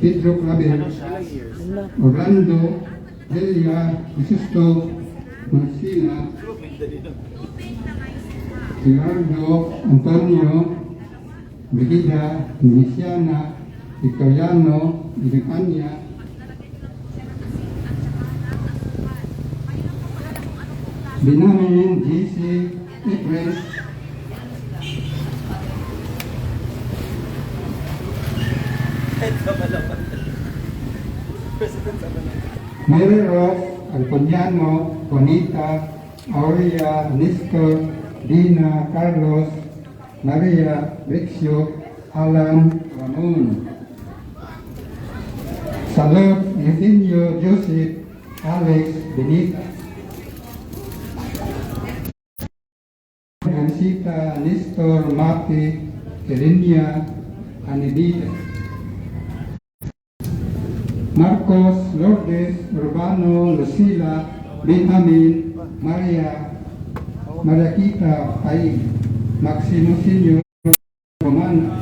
Pedro Clavel, Orlando, Delia, Jesusto, Marcina, Gerardo, Antonio, Brigida, Nisiana, Victoriano, Anya, Binamin, GC, Efren, Mary Rose, Alconiano, Juanita, Aurea, Nestor, Dina, Carlos, Maria, Rixio, Alan, Ramon. Salud, Eugenio, Joseph, Alex, Benita. Francita, Nestor, Mati, Elenia, Anibita. Marcos, Lourdes, Urbano, Lucila, Benjamin, Maria, Mariquita, Ay, Maximo Senior, Romana,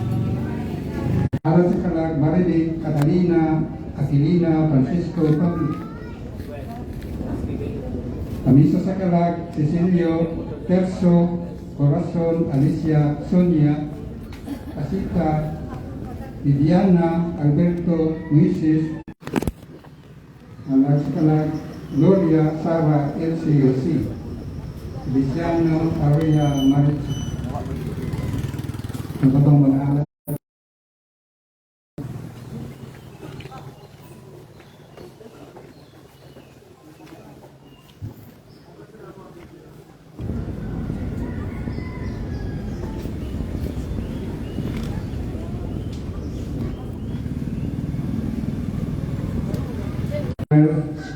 Aron sa Kalag, Marivic, Catalina, Aquilina, Francisco, Pablo. Amiso sa Kalag, Cecilio, Terso, Corazon, Alicia, Sonia, Asita, Viviana, Alberto, Moises, Alas Kalag, Gloria, Sara, Elsie, Jose, Feliciano, Aria, Maritza. Ang katong mga.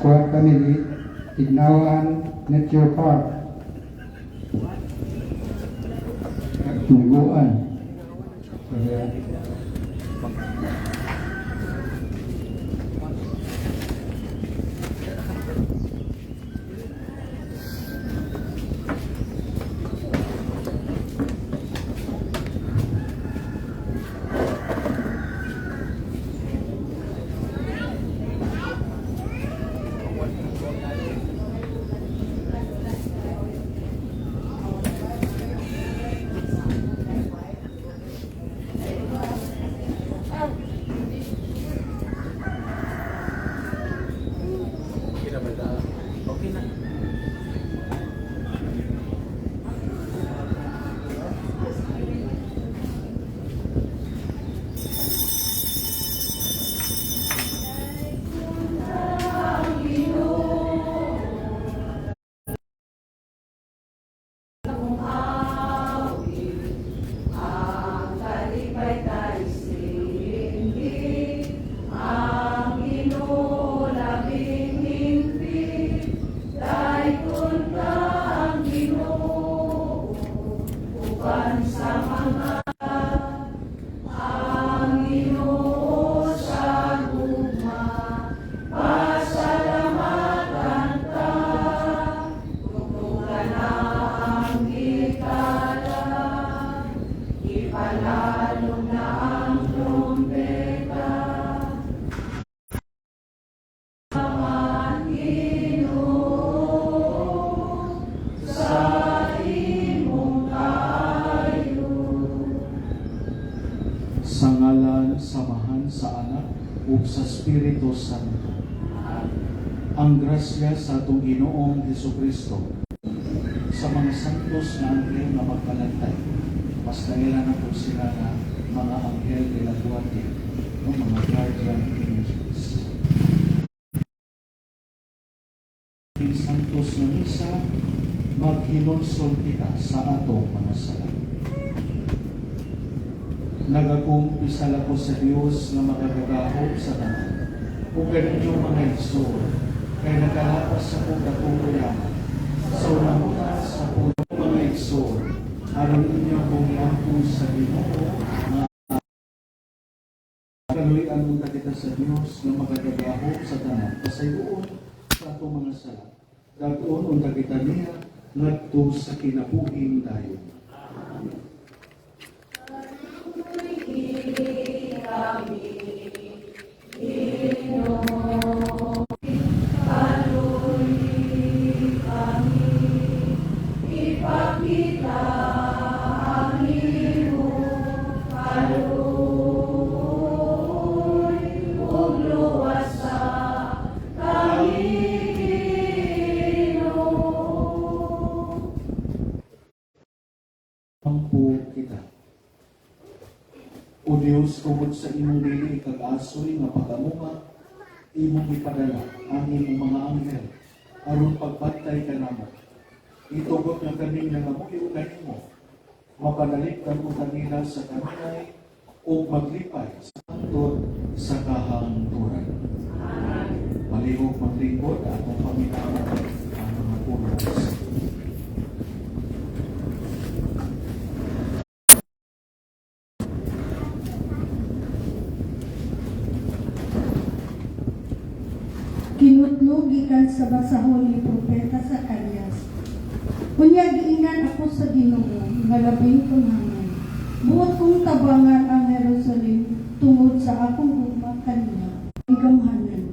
Squad Family, Ignawan Nature Park. Tungguan. So, yeah. Okay na ba ito? Okay na. Sa ngalan sa Amahan, sa Anak, ug sa Espiritu Santo. Ang grasya sa atong Ginoong Hesukristo, sa mga santos nga anghel nga magkalantay. Mas kaila na po sila nga mga anghel de la guardia, no, mga guardian angels. Santos nga misa, maghinulsol kita sa atong mga sala. Nagakumpisal ako sa Dios nga makagagahom sa tanan, ug kaninyo, mga igsoon, kay nakalapas sa akong dakong kayaman sa unang sa puno. Mga igsoon, aron inyo akong iampo sa Ginoo nga kaluy-an unta kita sa Dios nga makagagahom sa tanan. Pasayloon sa atong mga sala. Dag-on unta kita niya ngadto sa kinabuhing dayon. Kami. imong dili ikag-asoy nga pag-amuma, imong ipadala ang imong mga anghel aron pagbantay kanamo. Itugot nga kaming nangamuyo kanimo, mapanalipdan ko kanila sa kanunay ug maglipay sa hangtod sa kahangturan. Palihog maglingkod, atong paminawon ang mga pulong sa Kinutlo gikan sa basahon ni Propeta Zacarias. Unya giingnan ako sa Ginoo nga labing gamhanan. Buot kong tabangan ang Jerusalem tungod sa akong gugma kaniya. Gamhanan.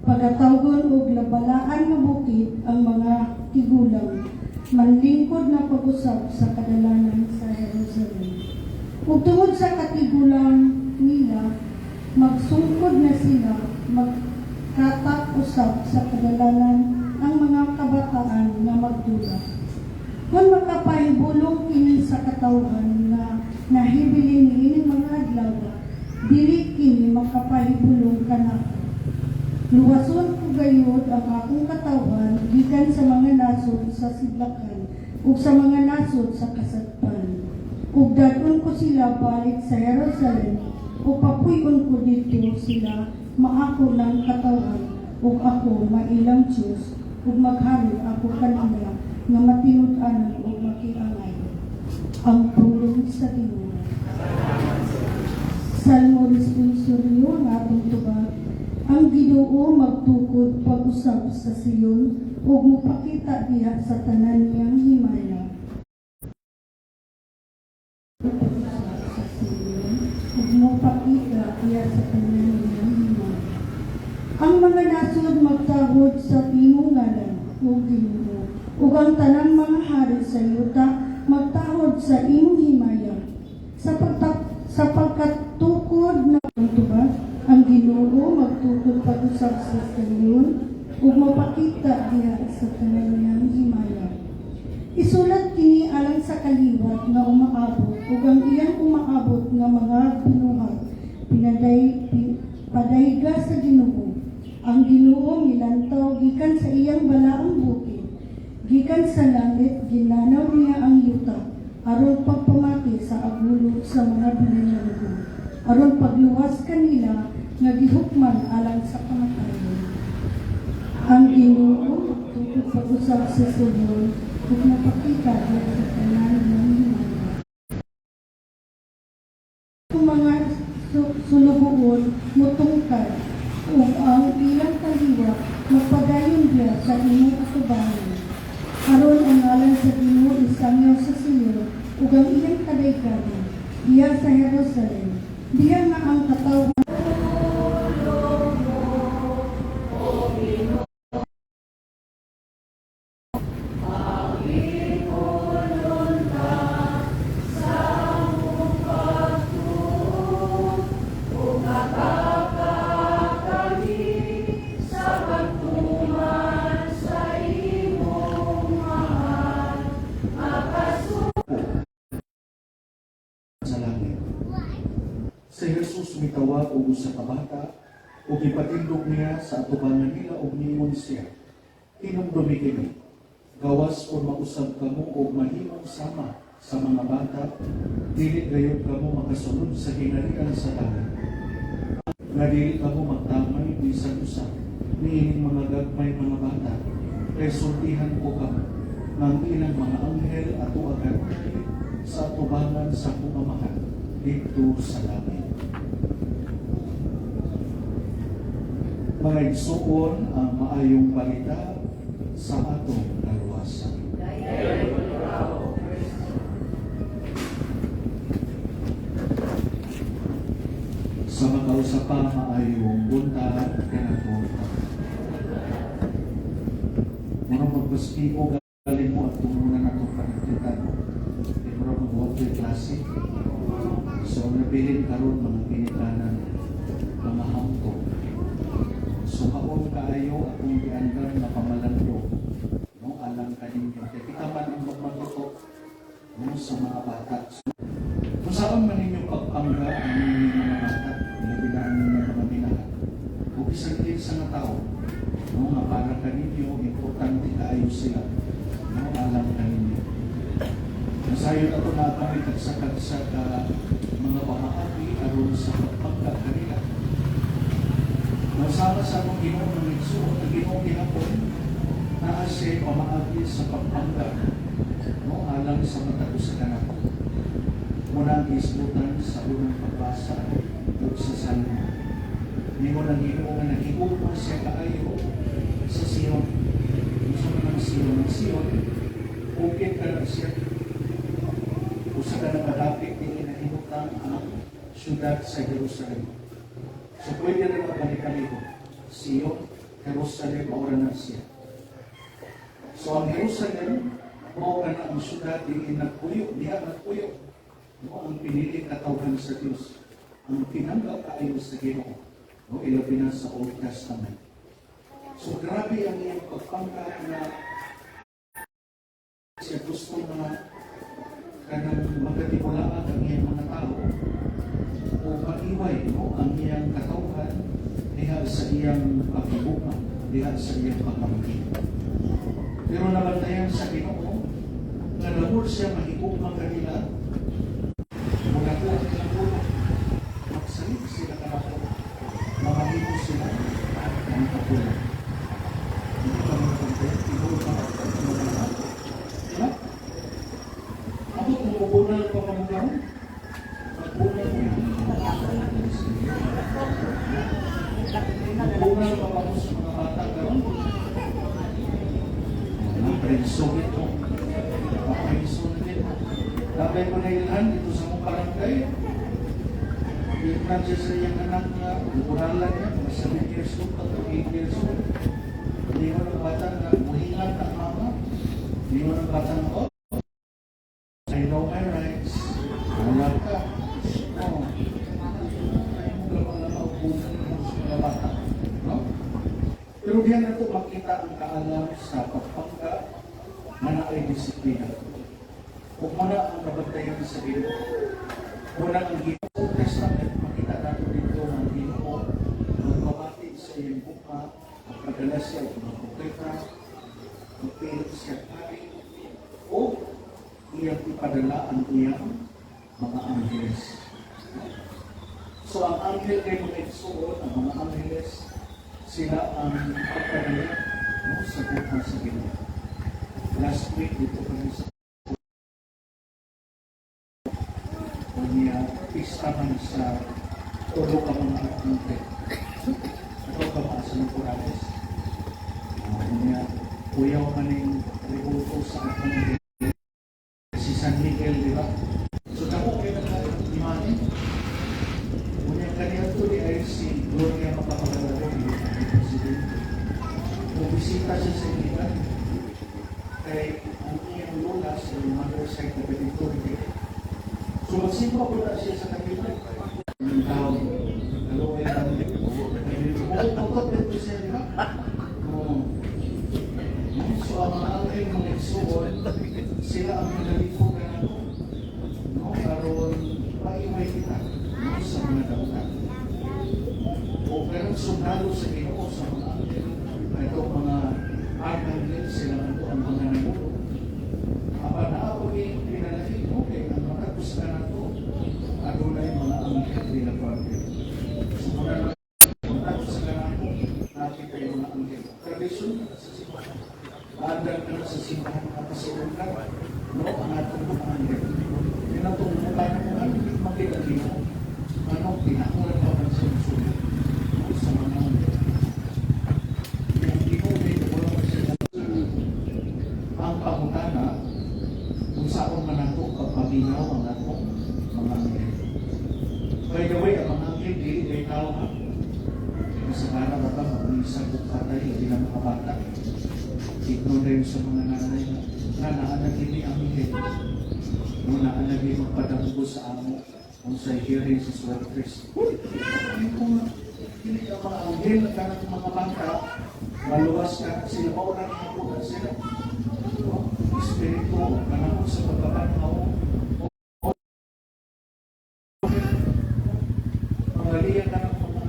Pagatawgon og labalaan nga bukid ang mga tigulang, manlingkod na pag-usab sa kadalanan sa Jerusalem. Ug tungod sa katigulang nila, magsungkod na sila, magkatak usab sa kadalanan ang mga kabataan nga magdula. Kung makapahibulong kini sa katawhan nga nahibilin niining mga adlaw, dili kini makapahibulong kanako. Luwason ko gayud ang akong katawhan gikan sa mga nasod sa sidlakan ug sa mga nasod sa kasadpan. Ug dad-on ko sila balik sa Jerusalem ug papuy-on ko didto sila maako ng katawhan ug ako mailang Dios ug maghari ako kanila nga matinud-anon ug makiangay. Ang pulong sa Ginoo. Salmo responsoryo nga atong tubag. Ang Ginoo magtukod pag-usab sa Sion ug mopakita diha sa tanan niyang himaya. Pag-usab sa Sion ug mopakita diha sa tanan niyang himaya. Ang mga nasod magtahod sa imong ngalan, o Ginoo, ug ang tanang mga hari sa yuta magtahod sa imong himaya. Sa pagkatukod na ang tubag, ang Ginoo magtukod pag-usab sa Sion ug mapakita diha sa tanan niyang himaya. Isulat kini alang sa kaliwat nga umaabot ug ang iyang umaabot nga mga binuhat padayga sa Ginoo. Ang Ginoo milantaw gikan sa iyang balaang bukid, gikan sa langit ginanaw niya ang yuta aron pagpamati sa agulo sa mga binunyag, aron pagluwas kanila nga gihukman alang sa kamatayon. Ang Ginoo magtukod pag-usab sa Sion ug mapakita diha sa tanan ng himaya. Ang mga sulugoon motungkad ug ang ilang kaliwat magpadayon diha sa imong atubangan. Aron ang ngalan sa Ginoo isangyaw sa Sion ug ang iyang kadayganan diha sa Jerusalem. Diha nga ang katawhan sa langit. Si Jesus mitawag og usa ka bata ug ipatindog niya sa atubangan nila ug niingon siya, "Hinumdumi kini, gawas kon mausab kamo og mahimong sama sa mga bata, dili gayud kamo makasulod sa gingharian sa langit. Nga dili kamo magtamay bisan usa niining mga gagmay mga bata, kay sultihan ko kamo nga ang ilang mga anghel atua kanunay sa atubangan sa akong Amahan didto sa langit." Mga igsuon, ang maayong balita sa atong kaluwasan. Sa makausa pa, maayong buntag kanato. Mura magbaski o galing mo at tumunan atong panagtitan. Di mura mag klase. So ang nabilin karon mga ginikanan, mga hamto. So kaon kaayo akong giandam nga pamalando, no, alang kaninyo. Kay kita man ang magmatuto, no, sa mga bata. So, kung saan man ninyo pagpangga ang inyong mga bata, kaninyo, importante kaayo sila, no, alang kaninyo. Nasayon ato na kami tagsa-tagsa ka mga pamaagi aron sa pagpangga kanila. Nasama sa among Ginoo ng igsuon, ang Ginoo gihapon naa siya pamaagi sa pagpangga, no, alang sa matag usa kanato. Muna ang gisgutan sa unang pagbasa ug sa Salmo. Ningon ang Ginoo nga nahigugma siya kaayo sa Sion. Unsa man ang Sion? Ang Sion, bukid ka lang siya. Usa ka na kadapit din nahimutang ang syudad sa Jerusalem. So pwede na lang balik-balik. Sion, Jerusalem, mao na siya. So ang Jerusalem, mao ka na ang syudad din nagpuyo, diha nagpuyo. No, ang piniling katawhan sa Dios, ang pinangga kaayo sa Ginoo, no, ilabi na sa Old Testament. So grabe ang iyang pagpangga na siya gusto na kanang magkatimulaan ang iyang mga tao o maiway, no, ang iyang katawhan diha sa iyang paghigugma, diha sa iyang pagkamangkin. Pero nabantayan sa Ginoo nga labor siya mahigugma kanila, mudako ang ilang ulo, magsalig sila kanako, mamahimo sila ng kapulan. Hindi ka mga content, tinuod na mga. Diba? Ako kung mubunal pa ka mo karon, magbunal mo. Magbunal pa mo sa mga bata karon. Mga prinso ito. Mga prinso na dito. Dabay ko na ilhan dito sa mong barangay. Ilan siya sa iyang anak nga, bunalan niya, mga 7 years old, pa 8 years old. Hindi mo ng bata nga, muhingat ang mama. Hindi mo ng bata nga, "Oh, I know my rights." Wala ka. Oh. Ay mo lang mga sa mga bata. No? Pero diyan na ito makita ang kaalam sa pagpangga na naay disiplina. Ug muna ang nabantayan sa Ginoo. Muna ang Ginoo Old Testament, makita nato dito ang Ginoo magpamati sa iyang gugma, magpadala siya og mga propeta, magpili siya hari, o iyang ipadala ang iyang mga angheles. So ang anghel kay mga igsuon, ang mga angheles, sila ang pagpadala, no, sa gugma sa Ginoo. Last week dito kami sa unya pista man sa tulo ka mga Arkanghel. Ito ka mga sa Morales. Unya kuyaw man ning rebulto sa Arkanghel si San Miguel, di ba? So dako kay na imahe. Unya kaniadto di ay si Gloria Macapagal, ang presidente. Mubisita siya sa Iligan kay ang iyang lola sa mother side na dito. So magsimba ko na siya sa kanila. Ang tao, kaluoy lang. Bukod dito siya, di ba? Oo. So ang mga anghel, mga igsuon, sila ang nagaliko kanato. No, aron maiway kita, no, sa mga dautan. O pero sundalo sa Ginoo sa mga anghel, ito mga arkanghel, sila ang mga namuno. Apan naa ko pinalahi, okay, ang matagos ka na to, adunay mga anghel nila parte. So muna na matagos ka na to, nakita yung mga anghel. Tradisyon na sa simbahan. Andar ka na sa simbahan na pasiulan, no, ang atong mga anghel. Yan ang tungmutan mo, ano, hindi makita Ginoo. Ano, pinakulan pa man sa musulod, no, sa mga anghel. Yung Ginoo, may wala pa siya. Ang pangutana, kung saan man nato pagpaminaw ang atong mga anghel. By the way, ang mga anghel, dili kay tao ha. Masagana ba ba, mag-isa kung patay, labi na mga bata. Ignore rin sa mga nanay na naanag ini anghel. No, naanag ini magpadamgo sa amo kung sa hearing sa Suerte. Uy, ito nga, dili ang mga anghel, kanang mga bata, maluwas ka sila, mauna na sila. No? Espiritu, panahon sa pagkabanhaw, mga liya ka ng mga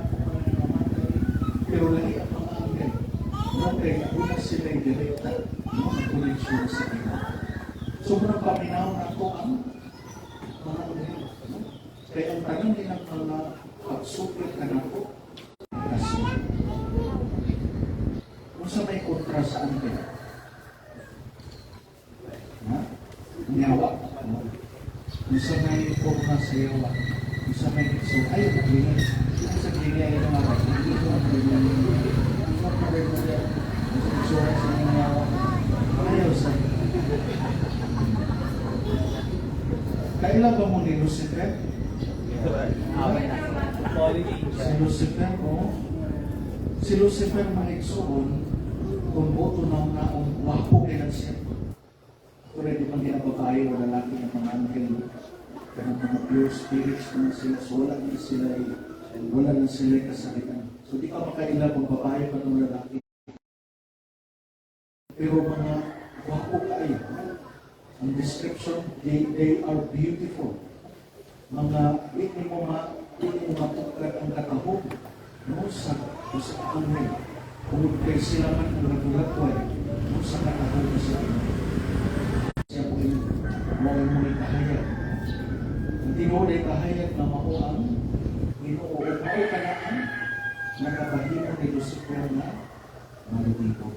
namatay, pero lahi ang mga anghel. No, kay una No, ang koleksyon sa Ginoo. Sobrang paminaw nato ang mga anghel. No? Kaya ang tanan nilang mga pagsuplit kanato, kasi unsa may kontra sa anghel? Ha? Yawa. No? Unsa may kontra sa yawa? Unsa may so ay naglingay. Unsa glingay ay nga ba? Unsa may itsura sa mga yawa? Ayaw sa. Kaila ba mo ni Lucifer? Si Lucifer, oh. Si Lucifer, mga igsoon, kung boto na naong wapo kay siya. Pero di man ginababae o lalaki ng mga anghel. Kanang mga pure spirits naman sila. So wala na sila kasalitan. So di ka makaila kung babae pa ng lalaki. Pero mga wapo kaayo. Ang description, they are beautiful. Mga di mo matukad ang katahom, no, sa sa anghel. Tungod kay sila man ang nagulakway, no, sa katahom sa Ginoo. Siya po yung mao mo kahayag. Ang tinuod ay kahayag na mao ang Ginoo o mao ka na ang nakapahimo ni Lucifer na malubiko.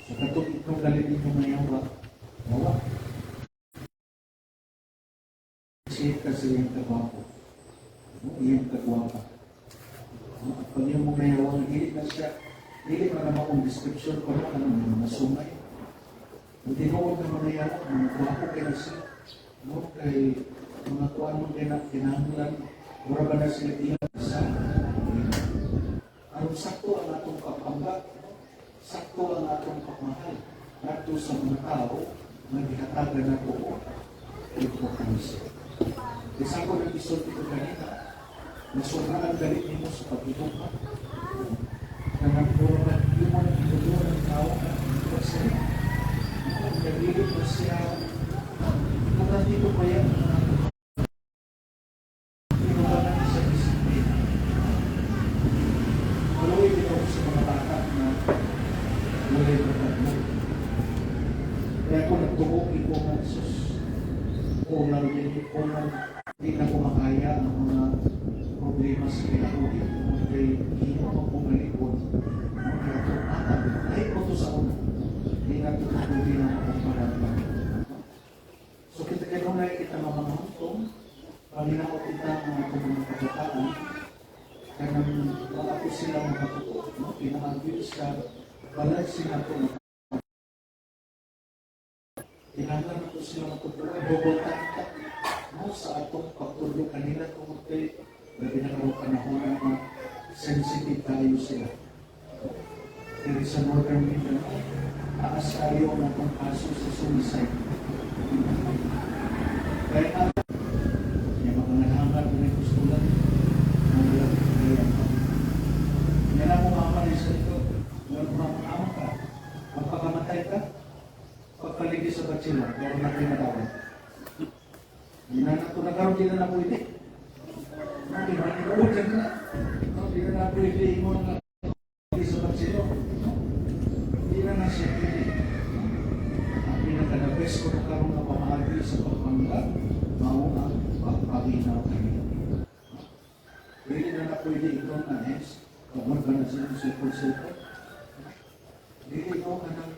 Sa katong itong galit ninyo mayawa, yawa. Siya kasi iyang kagwapo. No? Iyang kagwapa. No? At pag yung mga yawa, dili na siya, dili man na maong description ko na ano, mga sungay. Ang tinuod ng mga yawa, mga gwapo kay na sila. No? Kay mga kuan mo kay na kinahanglan, mura ba na sila iyang sa aron sakto ang atong pagpangga, no? Sakto ang atong pagmahal ngadto sa mga tao nga gihatagan nato og importansya. Isa ko nang isulti ko kanina, na sobrang ang galit nimo sa pagtutugma. Kanang puro ba, yung mo nang ituturo ng tao na pagsalita. Nagdili mo siya, kung nandito pa yan, inubanan sa disiplina. Maluwi din ako sa mga bata na walay mo. Kaya ako nagtuo ko nga, sus, kung narinig ko na di na kumakaya ang mga problema sa kinabuhi. Kung kay himo pa kong galikon, no, kaya ito, bata, kahit ko to sa una, di na ito pwede na makumpara. So kita kanunay kita nga mga hantong, paminaw kita mga itong mga kabataan, kanang wala ko sila makatuo, no? Pinaagi sa balance nato na kinahanglan nato sila matutuan, double time ta, no, sa atong pagtudlo kanila tungod kay labi na karong panahon na sensitive tayo sila. Pero sa Northern Mindanao, taas tayo ang atong kaso sa suicide. Kaya nga, yung mga nanghangat na may gustulan, wala kaya pa. Yan ang mama rin sa ito. Wala mama ka. Magpakamatay ka, pagkaligi sa bachelor, pero natin matawag. Hindi na nato nagkaroon, di na na pwede. No, di ba? Inuod na. No, di na na pwede ingon nga sa bachelor. No? Di na na siya pwede. No? Ang pinaka-the best ko na karon nga pamaagi sa pagpangga, mao ang pagpaminaw kanila. Dili na na pwede ingon nga, yes, kamor ka na sila cellphone-cellphone. Dili no kanang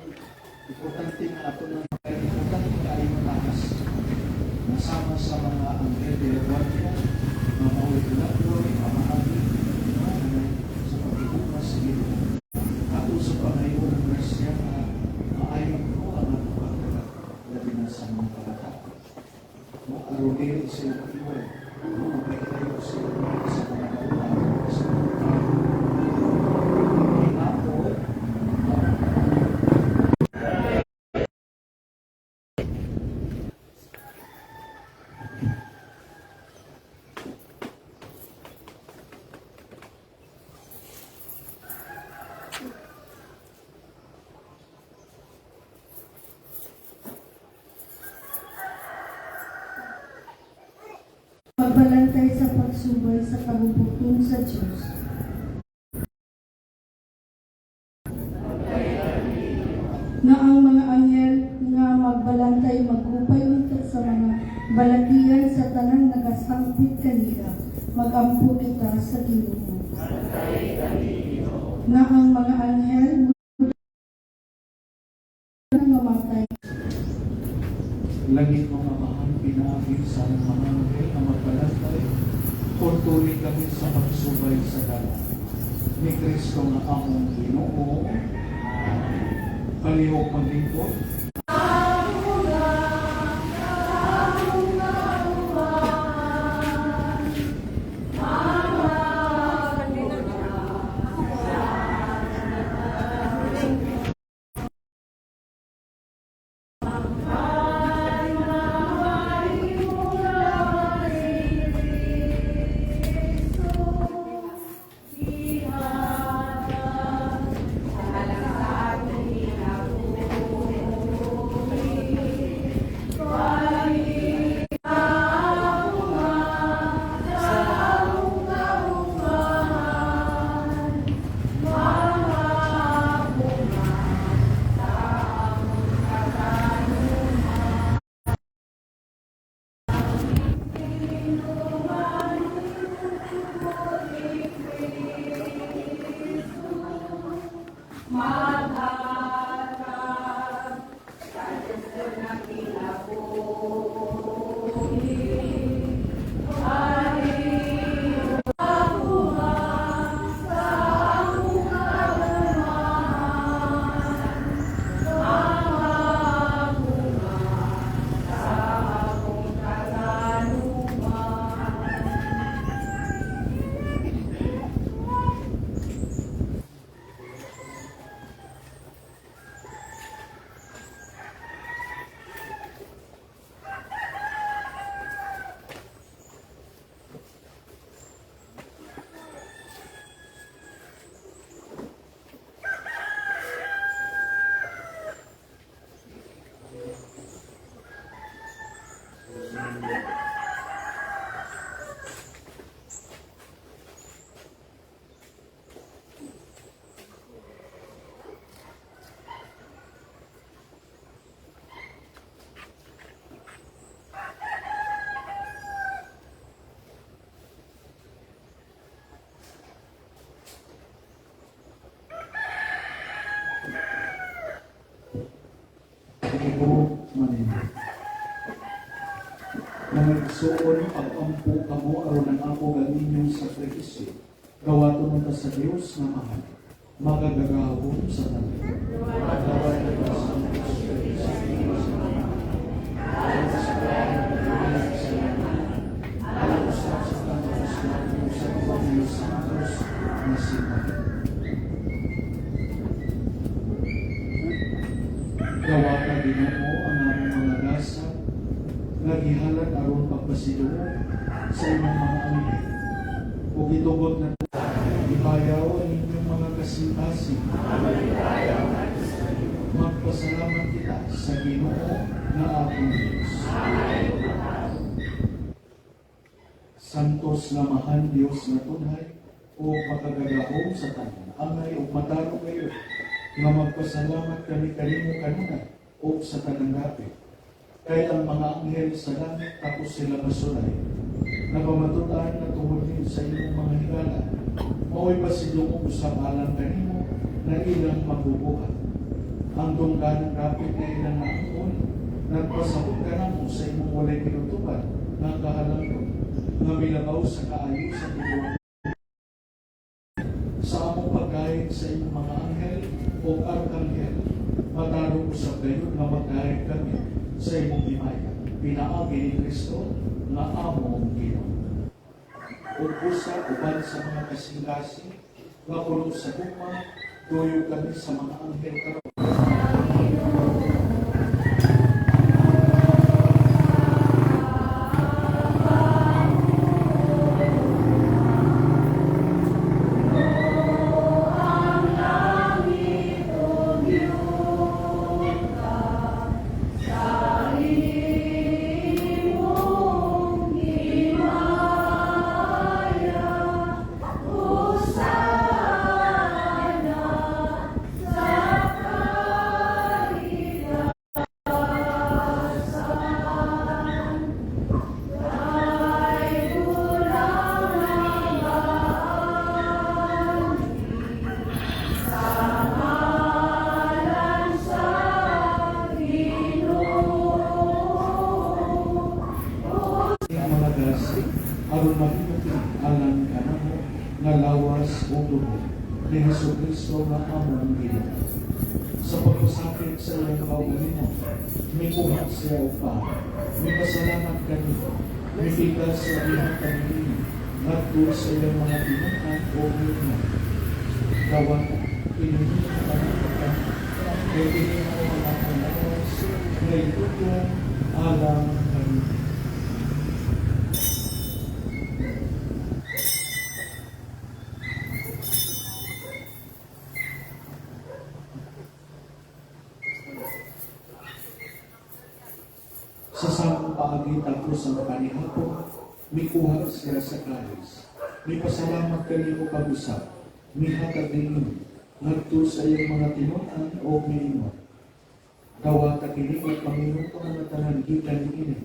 importante nga ato na importante kaayo mataas. Nasama sa mga anghel de la guardia, mga mao'y tulagloy, pamaagi, no, sa pagiguma sa Ginoo. Ato sa pangayo ng grasya nga maayo no ang atong pagkalat, labi na sa mga kabataan. No, aron dili sila mahiwalay. No, mapahitayo sila sa mga kauban, sa mga tao. Hinaot, Pagbalantay sa pagsubay sa kabubut-on sa Diyos. sa mga balatian sa tanang nagasangpit kanila. Magampo kita sa Ginoo. Nga ang mga anghel nga matay. Langit mong Amahan, pinaagi sa among mga anghel ang magbalantay, purtuli kami sa pagsubay sa dala. Ni Kristo nga among Ginoo, palihog maglingkod. Ginoo manino. Mga igsoon, pag-ampo kamo aron ang ako ang inyong sakripisyo. Gawaton unta sa Dios nga mahal. Magagagahom sa tanan. Dawata Ginoo ang among mga gasa nga gihalad aron pagpasidungog sa imong mga anghel. Ug gitugot na ibayaw ang inyong mga kasing-kasing. Magpasalamat kita sa Ginoo nga atong Dios. Santos nga Amahan Dios nga tunhay o makagagahom sa tanan. Angay ug matarong kayo nga magpasalamat kami kanimo kanunay ug sa tanang dapit. Kay ang mga anghel sa langit tapos sila masulay. Napamatud-an na tungod ni sa imong mga higala, mao'y pasidungog usab alang kanimo na ilang mabubuhat. Ang dungganang dapit na ilang naangkon, nagpasabot ka namo sa imong walay tinutupan nga kahalangdon, nga milabaw sa kaayo sa tibuok sa among pagkahig sa imong mga anghel o arkanghel, matarong usab gayon nga magkahig kami sa imong himaya. Pinaagi ni Kristo nga among Ginoo. Ug usa uban sa mga kasing-kasing nga puno sa gugma, tuyo kami sa mga anghel karon. Usana sa Nga lawas ug dugo ni Hesukristo nga among Ginoo. Sa pagpasakit sa iyang kaugalingon, mikuha siya og pan, mipasalamat kanimo, mipikas sa iyang kaniini, ngadto sa iyang mga tinun-an ug miingon: "Dawata kini ninyong tanan pagkaon, kay kini mao ang akong lawas nga itudong alang kaninyo." Sa samang paagi tapos ang panihapon, mikuha siya sa kalis. Mipasalamat kanimo pag-usab, mihatag niini ngadto sa iyang mga tinun-an ug miingon: "Dawata kini ug panginom ka mga tanan gikan niini.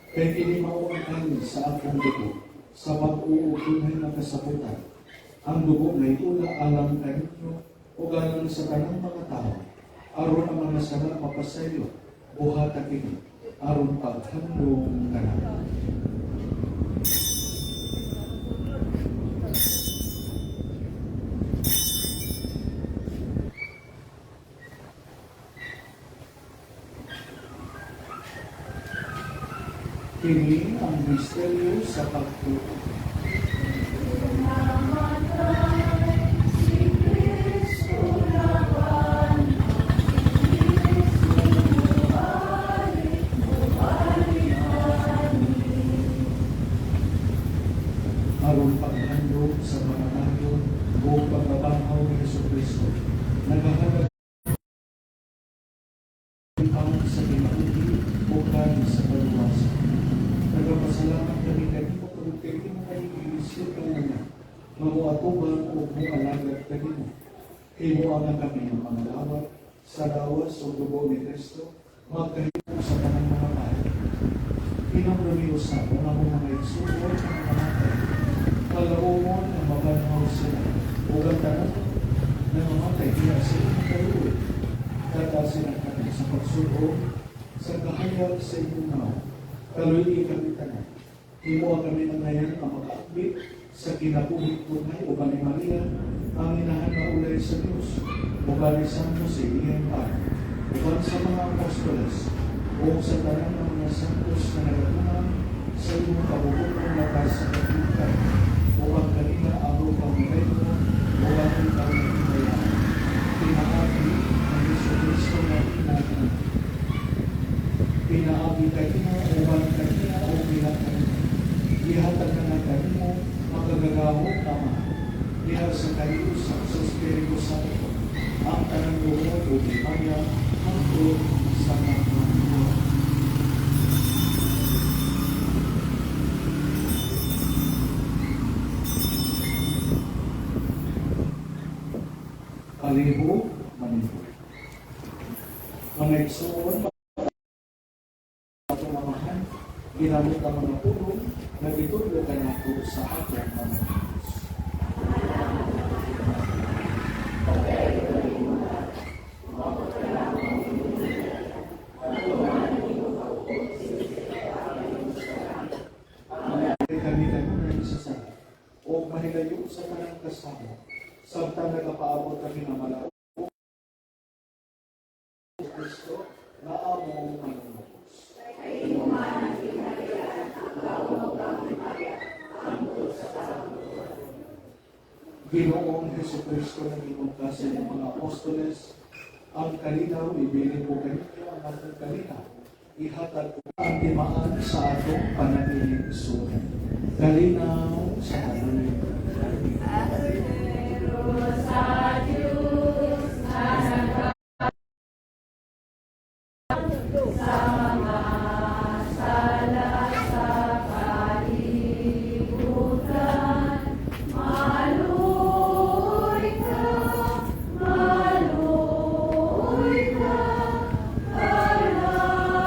Kay kini mao ang kalis sa akong dugo, sa bag-o ug tunay nga kasabutan. Ang dugo nga itula alang kaninyo ug alang sa tanang mga tawo, aron ang mga sala mapasaylo. Buhata kini aron paghandom kanako." Kini ang misteryo sa pagtuo. Namatay si Kristo laban, Kristo mubalik, mubalik. Aron paghandom sa kamatayon o pagkabanhaw ni Hesukristo, nagahalad ang sa kinabuhi o kalis sa kaluwasan. Nagapasalamat kami kanimo tungod kay imo kami giisip kang una, nga moatubang ug moalagad kanimo. Himoa nga kami nga mga dawat sa lawas ug dugo ni Kristo, magkahimo sa tanang mga pari. Hinumdumi usab ang among mga igsuon nga namatay. Kalaumon nga mabanhaw sila, ug ang tanan nga namatay diha sa imong kaluoy. Tatasin ang kami sa pagsul-ob sa kahayag sa imong nawong. Kaluy-i kami tanan. Himoa kami ngayan nga makaakbit sa kinabuhing tunay uban ni Maria, ang inahan nga ulay sa Dios, uban ni San Jose, iyang pari, uban sa mga apostoles, o sa tanan ng mga santos na nagatunang sa imong kabubut-on lapas sa kalibutan, upang kanila amo kang reyno, o ang ikaw na himayaan. Pinaagi ni Hesukristo nga imong Anak. Pinaagi kaniya, uban kaniya, o diha kaniya. Ihatag na nga kanimo, makagagahom Ama, diha sa kaliusa sa Espiritu Santo, ang tanang lungod ug himaya hangtod sa mga. Palihog, manindog. Mga igsoon, atong Amahan, ginamit ang mga pulong nga gitudlo kanato sa atong mga Diyos. Kami kanunay sa sala o mahilayo sa tanang kasama, samtang nagapaabot kami nga malaog Kristo nga among manunubos. Kay Ginoong Hesukristo, nag-ingon ka sa iyong mga apostoles, "Ang kalinaw ibilin ko kaninyo, ang akong kalinaw ihatag ko," ang timaan sa atong panangiling isunan. Kalinaw sa tanan. Sa Diyos na sa mga sala sa kalibutan, maluoy ka, maluoy ka, kanamo.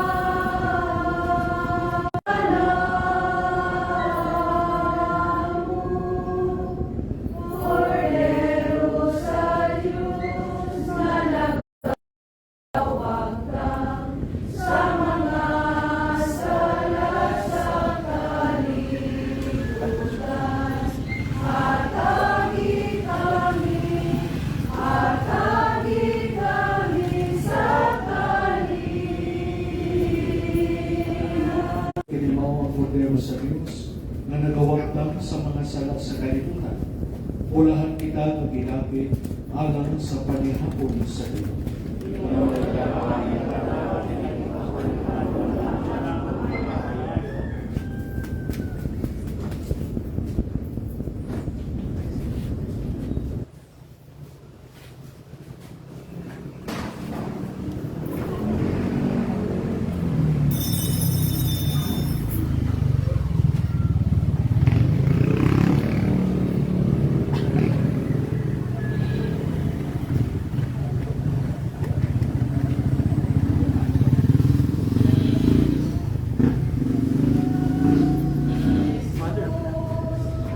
kalibutan. Ulahan kita nga gilapit alang sa panihapon sa Ginoo.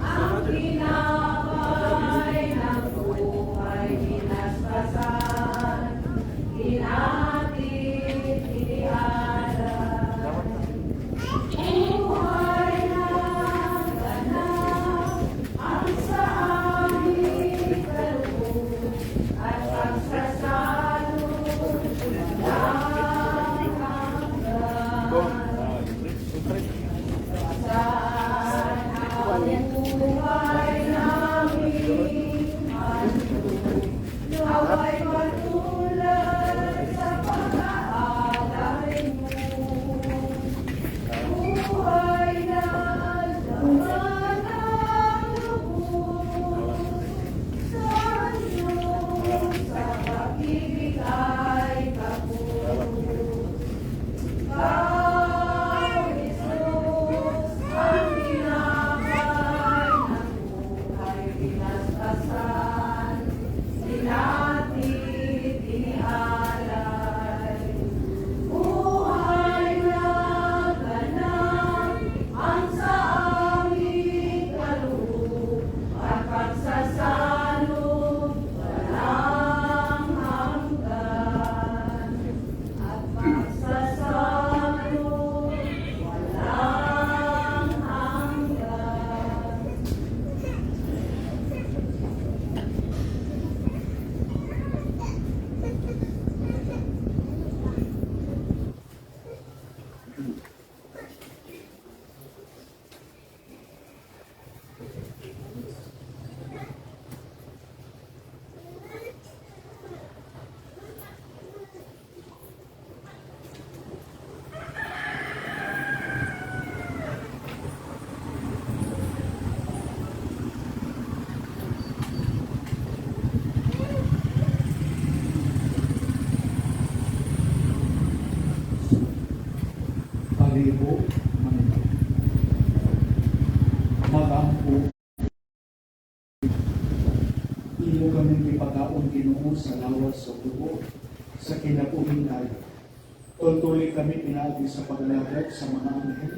Ang tinapay ng buhay, binasbasan, hinatid, inialay. Buhay na ganap ang sa aming kaloob at pagsasalo walang hanggan. Ang buhay namin nawa'y matulad sa pag-aalay mo. Buhay na laman ng lubos sa Diyos, sa pag-ibig ay kapos. Ikaw, Jesus, ang tinapay ng buhay, binasbasan, hinatid, inialay. Buhay na ganap ang sa aming kaloob at pagsasalo walang hanggan. At pagsasalo walang hanggan. Palibo manito. Magampo. Imo kaming gipakaon, Ginoo, sa lawas sa dugo sa kinabuhing dayo. Tultuli kami pinaagi sa paglalagad sa mga anghel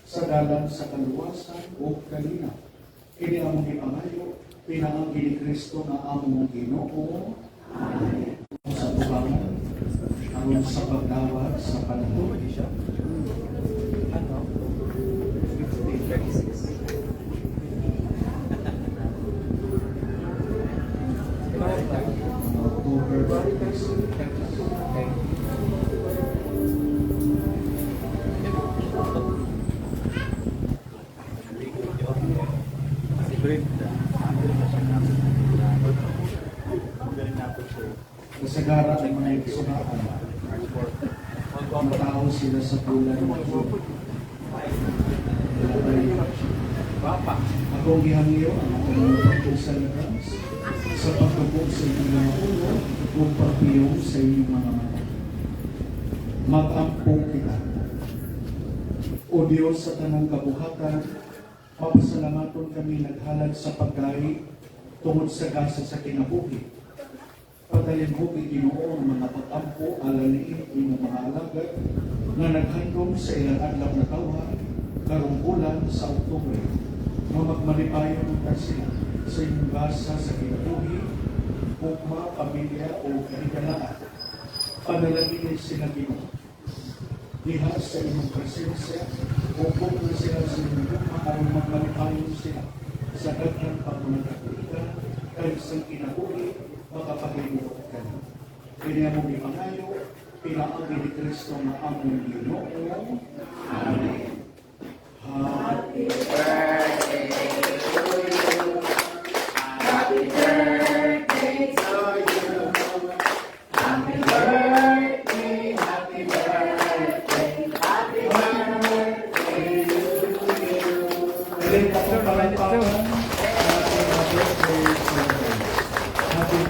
sa dalan sa kaluwasan o kalinaw. Kini among gipangayo pinaagi ni Kristo nga among Ginoo. Amen. Sa tubangan aron sa pagdawat sa panahon. Ano? 15, 36. October 26. Kasagara ang mga igsuonan. Matao sila sa bulan ng June. Papa. Akong gihangyo ang atong mga pagpong-celebrants sa pagtubok sa inyong mga ulo o pagpiyong sa inyong mga mata. Mag-ampo kita. O Diyos sa tanang kabuhatan, mapasalamaton kami naghalad sa paggahi tungod sa gasa sa kinabuhi. Patalimhuki, Ginoo, ang mga pag-ampo alang ni imong mga alagad nga naghandom sa ilang adlaw na tawhan karong bulan sa Oktubre nga magmalipayon unta sila sa inyong gasa sa kinabuhi, hukma, pamilya o kahigalaan. Panalanginin sila, Ginoo. Diha sa inyong presensya, hukong na sila sa inyong hukma aron magmalipayon sila sa daghang pang mga katuigan kay sa kinabuhi makapahimuot kami. Kini among gipangayo pinaagi ni Kristo nga among Ginoo. Amen. Happy Birthday to you.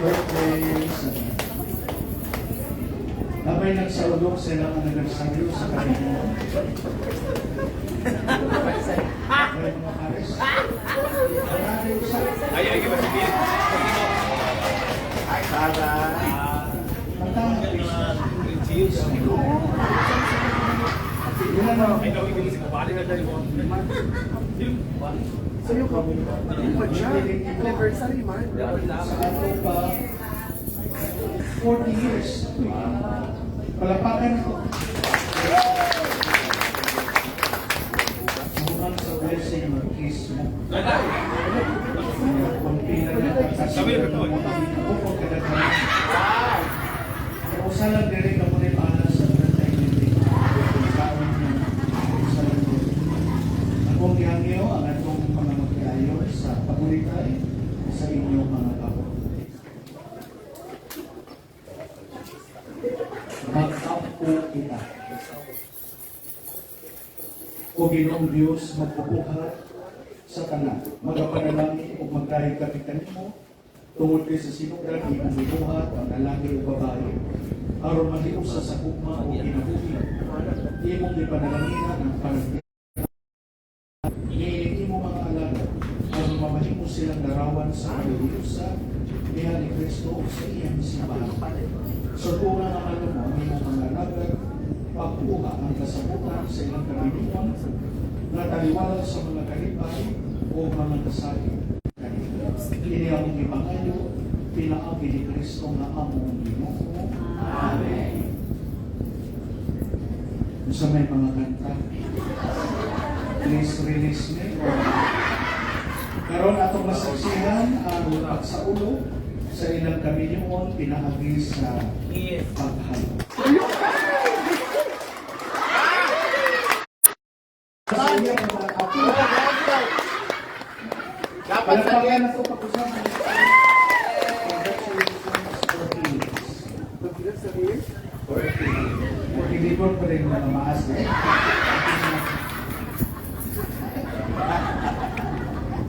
Birthday sa Namay nagsaulog sa ilang anibersaryo sa kanilang. May mga pares. Marami usap. Ay, ay, ay, ay, Sara. Magkano? Yun ano? Ay, no, hindi si Bali na dahil mo. Sa'yo ka. Pa siya. Anniversary man. Sa ato pa 40 years. Palapakan ko. Mukhang sa blessing mag-kiss mo. Kung pila na Sabi na ito. Ako kadaghan. Usa lang diri ka mo ni para sa 30. Kaon niya. Usa lang diri. Akong gihangyo ang atong pamamagkayo sa paguritay sa inyong mga kabot. Mag-ampo kita. O Ginoong Diyos, magpupuhat sa tanan, magapanalangin o magdahig kami kanimo, tungod kay sa sinugdan imong gibuhat ang lalaki o babae, aron magiusa sa gugma o kinabuhi. Imong gipanalanginan ang panagpili niining imo mga alagad, aron mamahimo silang larawan sa kalulusa niya ni Kristo o sa iyang simbahan. Sa nga nga mo ang imong mga alagad, pagkuha ang kasabutan sa ilang kabilingon, nga taliwala sa mga kalipay o mga kasakit. Kini among gipangayo, pinaagi ni Kristo nga among Ginoo. Amen. Sa may mga kanta, please release me. Or, karon atong masaksihan ang pagsaulo sa ilang kaminyoon pinaagi sa paghalo. Dapat sa Palakpakan na ito pag-usapan. Congratulations, 40 years. Pag-ilan sa years? 40. 40 libro pa rin mga maas. Eh.